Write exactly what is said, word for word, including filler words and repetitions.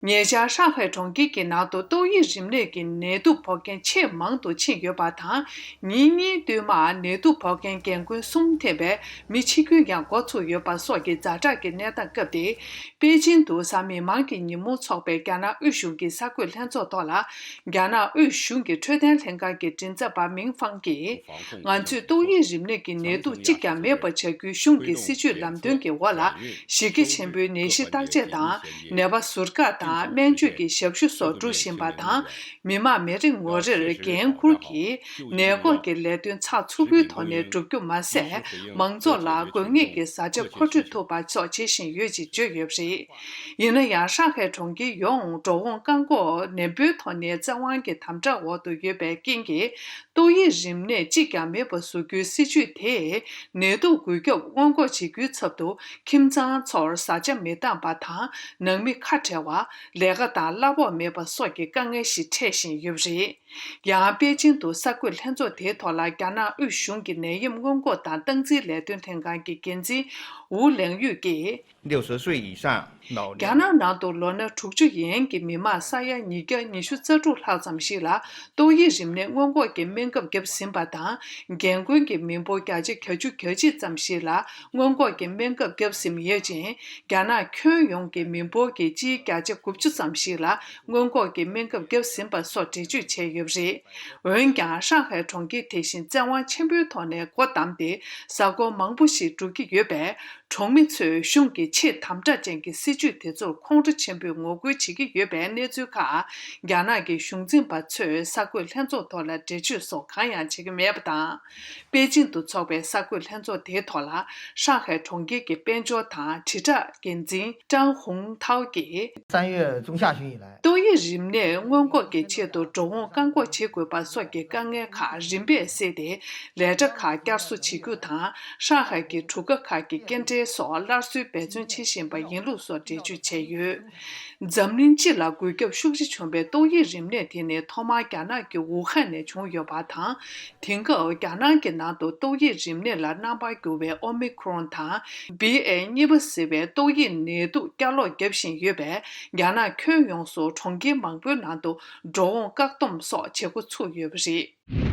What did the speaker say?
ཉེ་ཆར་ཧྲང་ཧའེ་གྲོང་ཁྱེར་གྱི་ནང་དུ་ཏོག་དབྱིབས་རིམས་ནད་ཀྱི་ནད་དུག་ཕོག་མཁན་ཆེས་མང་དུ་ཕྱིན་ཡོད་པ་དང་། ཉིན་གཉིས་བསྟུད་མར་ནད་དུག་ཕོག་མཁན་རྒན་རྒོན་གསུམ་ཐེ་བའི་མི་འཆི་སྐྱོན་ཀྱང་འགོ་ཚུགས་ཡོད་པ་སོགས་ཀྱི་ཛ་དྲག་གི་གནས་སྟངས་སྐབས་དེ། པེ་ཅིང་དུ་གཟའ་མིག་དམར་གྱི་ཉིན་མོ་འཚོགས་པའི་རྒྱ་ནག་དབུས་གཞུང་གི་གསར་འགོད་ལྷན་ཚོགས་ཐོག་ལ། རྒྱ་ནག་དབུས་གཞུང་གི་འཕྲོད་བསྟེན་ལྷན་ཁང་གི་མགྲིན་ཚབ་པ་མིང་ཧྥང་གིས། ང་ཚོས་ཏོག་དབྱིབས་རིམས་ནད་ཀྱི་ནད་དུག་གཅིག་ཀྱང་མེད་པ་བྱ་རྒྱུའི་གཞུང་གི་སྲིད་ཇུས་ལམ་སྟོན་གྱི་འོག་ལ། གཞི་རྒྱ་ཆེན་པོའི་ནད་གཞི་བརྟག་དཔྱད་དང་། ནད་པ་ཟུར་བཀག་དང་སྨན་བཅོས་ཀྱི་ཞབས་ཞུ་སོགས་སྒྲུབ་བཞིན་པ་དང་། མི་དམངས་མི་རེ་ངོ་རེར་འགན་འཁུར་གྱིས་ནད་འགོག་གི་ལས་དོན་ཚགས་ཚུད་པོའི་ཐོག་ནས་བསྒྲུབ་རྒྱུ་མ་ཟད། མང་ཚོགས་ལ་དགོས་ངེས་ཀྱི་བཟའ་བཅའ་མཁོ་སྤྲོད་ཐུབ་པ་སོགས་བྱེད་བཞིན་ཡོད་ཅེས་བརྗོད་ཡོད་པ་རེད། ཡིན་ན་ཡང་། ཧྲང་ཧའེ་གྲོང་ཁྱེར་ཡོངས་འགྲོ་འོང་བཀག་འགོག་ནན་པོའི་ཐོག་ནས་བཙན་དབང་གི་དམ་དྲག་འོག་ཏུ་ཡོད་པའི་རྐྱེན་གྱིས། ཏོག་དབྱིབས་རིམས་ནད་གཅིག་ཀྱང་མེད་པ་བཟོ་རྒྱུའི་སྲིད་ཇུས་དེས། ནད་དུག་འགོས་ཁྱབ་སྔོན་འགོག་བྱེད་རྒྱུའི་ཚབ་ཏུ། ཁྱིམ་ཚང་ཚོར་བཟའ་བཅའ་མི་འདང་པ་དང་། ནང་མི་ཁ་བྲལ་བ། ལས་ཀ་དང་གླ་ཕོགས་མེད་པ་སོགས་ཀྱི་དཀའ་ངལ་ཞིག་འཕྲད་བཞིན་ཡོད་པ་རེད། ཡང་པེ་ཅིང་དུ་གསར་འགོད་ལྷན་ཚོགས་དེའི་ཐོག་ལ། རྒྱ་ནག་དབུས་གཞུང་གི་ནད་ཡམས་སྔོན་འགོག་དང་སྟངས་འཛིན་ལས་དོན་ལྷན་ཁང་གི་འགན་འཛིན་ཝུ་ལེང་ཡུས་ཀྱིས། 六十岁以上老年 རྒྱ་ནག་ནང་དུ་ལོ་ན་དྲུག་ཅུ་ཡན་གྱི་མི་མང་ས་ཡ་ཉིས་བརྒྱ་ཉི་ཤུ་རྩ་དྲུག་ལྷག་ཙམ་ཞིག་ལ་ཏོག་དབྱིབས་རིམས་ནད་སྔོན་འགོག་གི་སྨན་ཁབ་བརྒྱབ་ཟིན་པ་དང་། རྒན་རྒོན་གྱི་མི་འབོར་བརྒྱ་ཆ་གྱ་བཅུ་གྱ་གཅིག་ཙམ་ཞིག་ལ་སྔོན་འགོག་གི་སྨན་ཁབ་བརྒྱབ་ཟིན་ཡོད་ཅིང་། རྒྱ་ནག་ཁྱོན་ཡོངས་ཀྱི་མི་འབོར་གྱི་སྤྱིའི་བརྒྱ་ཆ་དགུ་བཅུ་ཙམ་ཞིག་ལ་སྔོན་འགོག་གི་སྨན་ཁབ་བརྒྱབ་ཟིན་པ་སོགས་འགྲེལ་བརྗོད་བྱས་ཡོད་པ་རེད། འོན་ཀྱང་། ཧྲང་ཧའེ་གྲོང་ཁྱེར་དེ་བཞིན་བཙན་དབང་ཆེན་པོའི་ཐོག་ནས་སྒོ་བསྡམས་ཏེ། གཟའ་འཁོར་མང་པོ་ཞིག་འགྲོ་གི་ཡོད་པས། གྲོང་མི་ཚོས་གཞུང་གི་ཆེས་དམ་དྲག་ཅན་གྱི་སྲིད་ཇུས་དེ་ཚོར་ཁོང་ཁྲོ་ཆེན་པོས་ངོ་རྒོལ་བྱེད་ཀྱི་ཡོད་པའི་གནས་ཚུལ་ཁག་རྒྱ་ནག་གི་གཞུང་འཛིན་པ་ཚོས་གསར་འགོད་ལྷན་ཚོགས་ཐོག་ལ་འགྲེལ་བརྗོད་སོགས་གང་ཡང་བྱེད་ཀྱི་མེད་པ་དང་། པེ་ཅིང་དུ་འཚོགས་པའི་གསར་འགོད་ལྷན་ཚོགས་དེའི་ཐོག་ལ། ཧྲང་ཧའེ་གྲོང་ཁྱེར་གྱི་དཔལ་འབྱོར་དང་དྲིལ་བསྒྲགས་འགན་འཛིན་ཀྲང་ཧུང་ཐའོ་གིས། 三月中下旬以来 ཏོག་དབྱིབས་རིམས་ནད་སྔོན་འགོག་གི་ཆེད་དུ་འགྲོ་འོང་བཀག་འགོག་བྱེད་དགོས་པ་སོགས་ཀྱི་དཀའ་ངལ་ཁག་རིམ་པས་སེལ་ཏེ། ལས་གྲྭ་ཁག་བསྐྱར་གསོ་བྱེད་རྒྱུ་དང་། ཧྲང་ཧའེ་གྱི་གྲུ་ཁ་ཁག་གི་སྐྱེལ་འདྲེན་སོགས་སླར་གསོའི་འབད་བརྩོན་བྱེད་བཞིན་པ་ཡིན་ལུགས་སོགས་འགྲེལ་བརྗོད་བྱས་ཡོད། འཛམ་གླིང་སྤྱི་ལ་འགོས་ཁྱབ་ཤུགས་ཆེ་བྱུང་བའི་ཏོག་དབྱིབས་རིམས་ནད་དེ་ནི་ཐོག་མར་རྒྱ་ནག་གི་ཝུ་ཧན་ནས་བྱུང་ཡོད་པ་དང་། དེང་སྐབས་རྒྱ་ནག་གི་ནང་དུ་ཏོག་དབྱིབས་རིམས་ནད་ལ་རྣམ་པར་འགྱུར་བའི་ཨོ་མི་ཁྲོན་དང་། བྷི་ཨེ་གཉིས་པ་ཟེར་བའི་ཏོག་དབྱིབས་ནད་དུག་བསྐྱར་ལོག་བརྒྱབ་བཞིན་ཡོད་པས། རྒྱ་ནག་ཁྱོན་ཡོངས་སུ་གྲོང་ཁྱེར་མང་པོའི་ནང་དུ་འགྲོ་འོང་བཀག་སྡོམ་སོགས་བྱེད་འགོ་ཚུགས་ཡོད་པ་རེད།